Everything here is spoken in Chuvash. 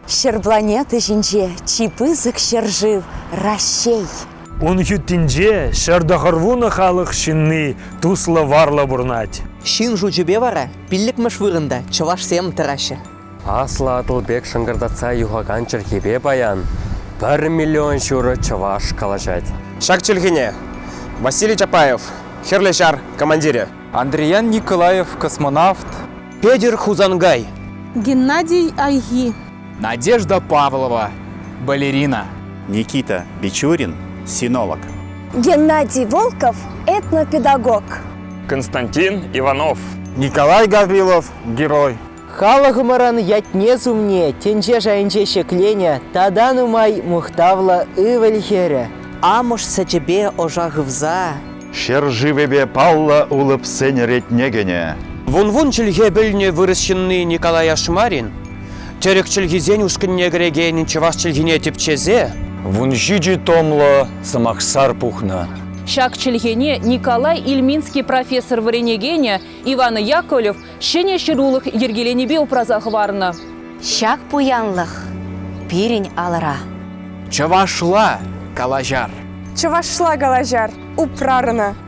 Ҫӗр планета ҫинче чи пысӑк ҫӗршыв Раҫҫей. Ун хӳттинче 190 халӑх ҫынни туслӑ варлӑ пурӑнать. Ҫын шучӗпе вара пиллӗкмӗш вырӑнта чӑвашсем тӑраҫҫӗ. Аслӑ Атӑл пек шӑнкӑртатса юхакан чӗлхепе паян пӗр миллион ҫурӑ чӑваш калаҫать. Ҫак чӗлхене Василий Чапаев, Хӗрлӗ Ҫар командирӗ. Андриян Николаев космонавт. Петӗр Хусанкай. Геннадий Айхи. Надежда Павлова, балерина. Никита Бичурин, синолог. Геннадий Волков, этнопедагог. Константин Иванов. Николай Гаврилов, герой. Халӑхӑмӑрӑн ятне-сумне тӗнче шайӗнче ҫӗкленӗ тата нумай мухтавлӑ ывӑл-хӗрӗ. Амӑш сӗчӗпе ӑша хывса Ҫӗршывӗпе паллӑ улӑпсен ретне кӗнӗ. Вун-вун чӗлхе пӗлнӗ вырӑс ҫынни Николай Ашмарин тӗрӗк чӗлхисен ушкӑнне кӗрекен чӑваш чӗлхине тӗпчесе 17 томлӑ сӑмахсар пухнӑ. Ҫак чӗлхене Николай Ильминский профессор вӗренекенӗ Иван Яковлев ҫӗнӗ ҫырулӑх йӗркеленипе упраса хӑварнӑ. Ҫак пуянлӑх пирӗн алӑра. Чӑвашла калаҫар. Чӑвашла калаҫар, упрар ӑна.